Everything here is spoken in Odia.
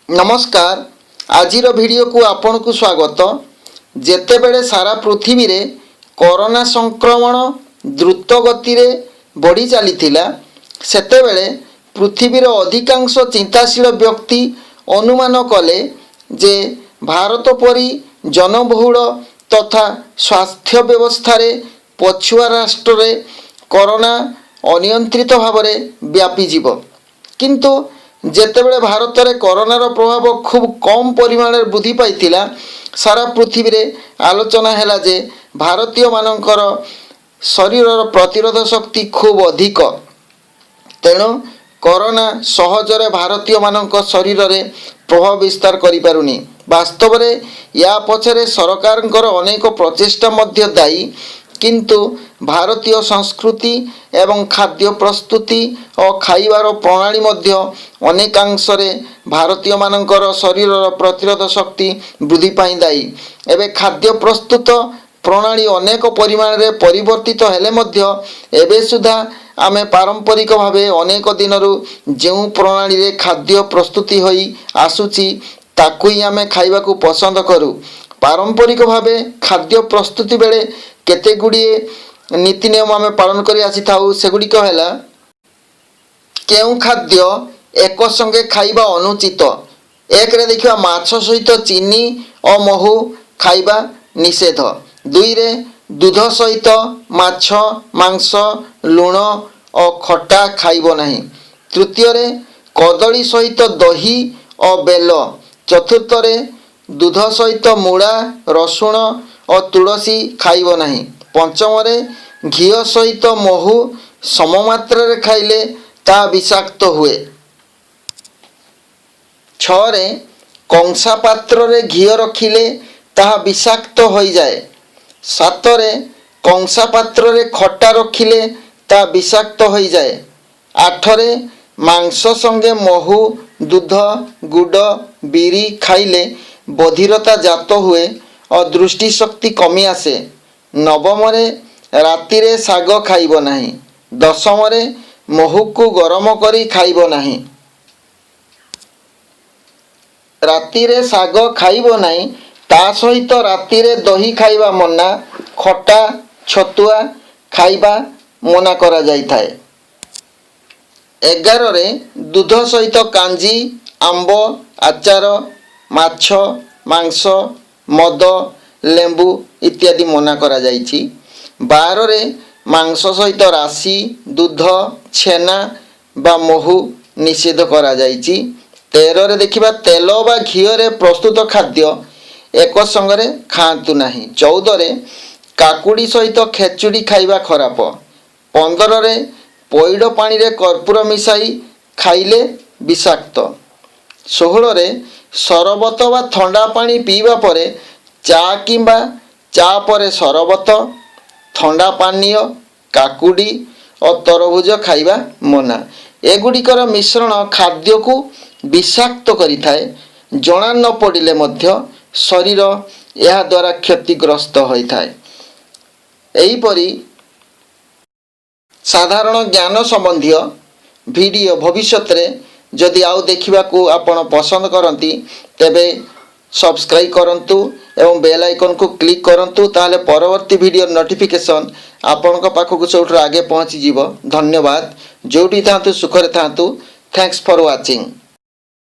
ନମସ୍କାର, ଆଜିର ଭିଡ଼ିଓକୁ ଆପଣଙ୍କୁ ସ୍ୱାଗତ। ଯେତେବେଳେ ସାରା ପୃଥିବୀରେ କରୋନା ସଂକ୍ରମଣ ଦ୍ରୁତ ଗତିରେ ବଢ଼ି ଚାଲିଥିଲା, ସେତେବେଳେ ପୃଥିବୀର ଅଧିକାଂଶ ଚିନ୍ତାଶୀଳ ବ୍ୟକ୍ତି ଅନୁମାନ କଲେ ଯେ ଭାରତ ପରି ଜନବହୁଳ ତଥା ସ୍ୱାସ୍ଥ୍ୟ ବ୍ୟବସ୍ଥାରେ ପଛୁଆ ରାଷ୍ଟ୍ରରେ କରୋନା ଅନିୟନ୍ତ୍ରିତ ଭାବରେ ବ୍ୟାପିଯିବ। କିନ୍ତୁ ଯେତେବେଳେ ଭାରତରେ କରୋନାର ପ୍ରଭାବ ଖୁବ୍ କମ୍ ପରିମାଣରେ ବୃଦ୍ଧି ପାଇଥିଲା, ସାରା ପୃଥିବୀରେ ଆଲୋଚନା ହେଲା ଯେ ଭାରତୀୟମାନଙ୍କର ଶରୀରର ପ୍ରତିରୋଧ ଶକ୍ତି ଖୁବ୍ ଅଧିକ, ତେଣୁ କରୋନା ସହଜରେ ଭାରତୀୟମାନଙ୍କ ଶରୀରରେ ପ୍ରଭାବ ବିସ୍ତାର କରିପାରୁନି। ବାସ୍ତବରେ ୟା ପଛରେ ସରକାରଙ୍କର ଅନେକ ପ୍ରଚେଷ୍ଟା ମଧ୍ୟ ଦାୟୀ, କିନ୍ତୁ ଭାରତୀୟ ସଂସ୍କୃତି ଏବଂ ଖାଦ୍ୟ ପ୍ରସ୍ତୁତି ଓ ଖାଇବାର ପ୍ରଣାଳୀ ମଧ୍ୟ ଅନେକାଂଶରେ ଭାରତୀୟମାନଙ୍କର ଶରୀରର ପ୍ରତିରୋଧ ଶକ୍ତି ବୃଦ୍ଧି ପାଇଁ ଦାୟୀ। ଏବେ ଖାଦ୍ୟ ପ୍ରସ୍ତୁତ ପ୍ରଣାଳୀ ଅନେକ ପରିମାଣରେ ପରିବର୍ତ୍ତିତ ହେଲେ ମଧ୍ୟ ଏବେ ସୁଦ୍ଧା ଆମେ ପାରମ୍ପରିକ ଭାବେ ଅନେକ ଦିନରୁ ଯେଉଁ ପ୍ରଣାଳୀରେ ଖାଦ୍ୟ ପ୍ରସ୍ତୁତି ହୋଇ ଆସୁଛି, ତାକୁ ହିଁ ଆମେ ଖାଇବାକୁ ପସନ୍ଦ କରୁ। ପାରମ୍ପରିକ ଭାବେ ଖାଦ୍ୟ ପ୍ରସ୍ତୁତି ବେଳେ କେତେ ଗୁଡ଼ିଏ ନୀତି ନିୟମ ଆମେ ପାଳନ କରି ଆସିଥାଉ। ସେଗୁଡ଼ିକ ହେଲା, କେଉଁ ଖାଦ୍ୟ ଏକ ସଙ୍ଗେ ଖାଇବା ଅନୁଚିତ? ଏକରେ ଦେଖିବା, ମାଛ ସହିତ ଚିନି ଓ ମହୁ ଖାଇବା ନିଷେଧ। ଦୁଇରେ, ଦୁଧ ସହିତ ମାଛ, ମାଂସ, ଲୁଣ ଓ ଖଟା ଖାଇବ ନାହିଁ। ତୃତୀୟରେ, କଦଳୀ ସହିତ ଦହି ଓ ବେଲ। ଚତୁର୍ଥରେ, ଦୁଧ ସହିତ ମୂଳା, ରସୁଣ ଓ ତୁଳସୀ ଖାଇବ ନାହିଁ। ପଞ୍ଚମରେ, ଘିଅ ସହିତ ମହୁ ସମମାତ୍ରାରେ ଖାଇଲେ ତାହା ବିଷାକ୍ତ ହୁଏ। ଛଅରେ, କଂସା ପାତ୍ରରେ ଘିଅ ରଖିଲେ ତାହା ବିଷାକ୍ତ ହୋଇଯାଏ। ସାତରେ, କଂସା ପାତ୍ରରେ ଖଟା ରଖିଲେ ତାହା ବିଷାକ୍ତ ହୋଇଯାଏ। ଆଠରେ, ମାଂସ ସଙ୍ଗେ ମହୁ, ଦୁଧ, ଗୁଡ଼, ବିରି ଖାଇଲେ ବଧିରତା ଜାତ ହୁଏ ଓ ଦୃଷ୍ଟିଶକ୍ତି କମି ଆସେ। ନବମରେ, ରାତିରେ ଶାଗ ଖାଇବ ନାହିଁ। ଦଶମରେ, ମହୁକୁ ଗରମ କରି ଖାଇବ ନାହିଁ। ରାତିରେ ଶାଗ ଖାଇବ ନାହିଁ, ତା ସହିତ ରାତିରେ ଦହି ଖାଇବା ମନା, ଖଟା, ଛତୁଆ ଖାଇବା ମନା କରାଯାଇଥାଏ। 11ରେ, ଦୁଧ ସହିତ କାଞ୍ଜି, ଆମ୍ବ ଆଚାର, ମାଛ, ମାଂସ, ମଦ, ଲେମ୍ବୁ ଇତ୍ୟାଦି ମନା କରାଯାଇଛି। 12ରେ, ମାଂସ ସହିତ ରାଶି, ଦୁଧ, ଛେନା ବା ମହୁ ନିଷେଧ କରାଯାଇଛି। 13ରେ ଦେଖିବା, ତେଲ ବା ଘିଅରେ ପ୍ରସ୍ତୁତ ଖାଦ୍ୟ ଏକ ସଙ୍ଗରେ ଖାଆନ୍ତୁ ନାହିଁ। 14ରେ, କାକୁଡ଼ି ସହିତ ଖେଚୁଡ଼ି ଖାଇବା ଖରାପ। 15ରେ, ପଇଡ଼ ପାଣିରେ କର୍ପୂର ମିଶାଇ ଖାଇଲେ ବିଷାକ୍ତ। 16ରେ, ସରବତ ବା ଥଣ୍ଡା ପାଣି ପିଇବା ପରେ ଚା କିମ୍ବା ଚା ପରେ ସରବତ, ଥଣ୍ଡା ପାନୀୟ, କାକୁଡ଼ି ଓ ତରଭୁଜ ଖାଇବା ମନା। ଏଗୁଡ଼ିକର ମିଶ୍ରଣ ଖାଦ୍ୟକୁ ବିଷାକ୍ତ କରିଥାଏ। ଜଣା ନ ପଡ଼ିଲେ ମଧ୍ୟ ଶରୀର ଏହାଦ୍ୱାରା କ୍ଷତିଗ୍ରସ୍ତ ହୋଇଥାଏ। ଏହିପରି ସାଧାରଣ ଜ୍ଞାନ ସମ୍ବନ୍ଧୀୟ ଭିଡ଼ିଓ ଭବିଷ୍ୟତରେ ଯଦି ଆଉ ଦେଖିବାକୁ ଆପଣ ପସନ୍ଦ କରନ୍ତି, ତେବେ ସବସ୍କ୍ରାଇବ୍ କରନ୍ତୁ ଏବଂ ବେଲ୍ ଆଇକନ୍କୁ କ୍ଲିକ୍ କରନ୍ତୁ। ତାହେଲେ ପରବର୍ତ୍ତୀ ଭିଡ଼ିଓ ନୋଟିଫିକେସନ୍ ଆପଣଙ୍କ ପାଖକୁ ସବୁଠାରୁ ଆଗେ ପହଞ୍ଚିଯିବ। ଧନ୍ୟବାଦ। ଯେଉଁଠି ଥାଆନ୍ତୁ, ସୁଖରେ ଥାଆନ୍ତୁ। Thanks for watching.